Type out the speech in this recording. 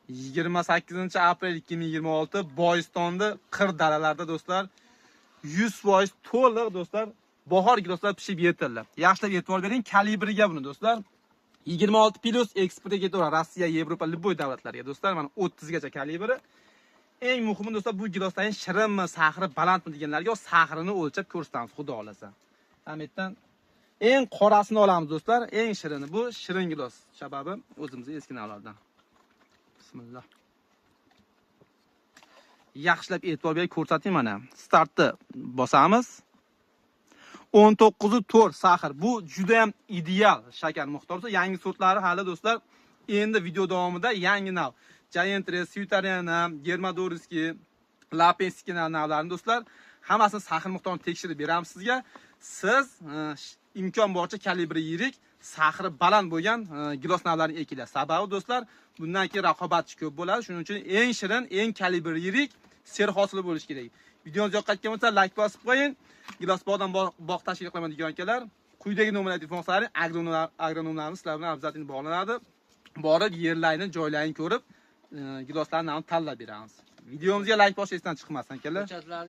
28 aprel 2026 Boyistonda qir dalalarda do'stlar 100% to'liq do'stlar bahor giloslar pishib yetildi. Yaxshilab e'tibor bering kalibriga buni do'stlar. 26 plus eksportga ketaveradi Rossiya, Yevropa, любой davlatlarga do'stlar. Mana 30 gacha kalibri. Eng muhimi do'stlar, bu giloslarning shirinmi, сахар i balandmi deganlarga сахар ini o'lchab ko'rsatamiz, xudo xolasa. Ham yerdan eng qorasini olamiz do'stlar, eng shirini. Bu shirin gilos. Sababi o'zimizni eski navlardan. Bismillah. Yaxshilab e'tibor berib ko'rsating mana. Startni bosamiz. 19.4 сахар. Bu juda ham ideal shakar miqdori. Yangi sortlari hali do'stlar endi video davomida yangi nav. Giant Red, Svitarena, Germadorski, Lapinski navlarini do'stlar hammasini сахар miqdorini tekshirib beramiz sizga. Siz imkon boricha kalibri yirik, сахар i baland bo'lgan gilos navlarini ekinglar. Sababi do'stlar, bundan keyin raqobatchi ko'p bo'ladi. Shuning uchun eng shirin, eng kalibri yirik serhosili bo'lishi kerak. Videomiz yoqayotgan bo'lsa, like bosib qo'ying. Gilos bog'dan bog' tashkil qilaman degan akalar, quyidagi nomerlar telefon qilsalar, agronomlarimiz sizlar bilan обязательно bog'lanadi. Borib yerlarni, joylarini ko'rib, giloslarni tanlab beramiz. Videomizga like bosish esdan chiqmasin akalar. Ko'chatlar.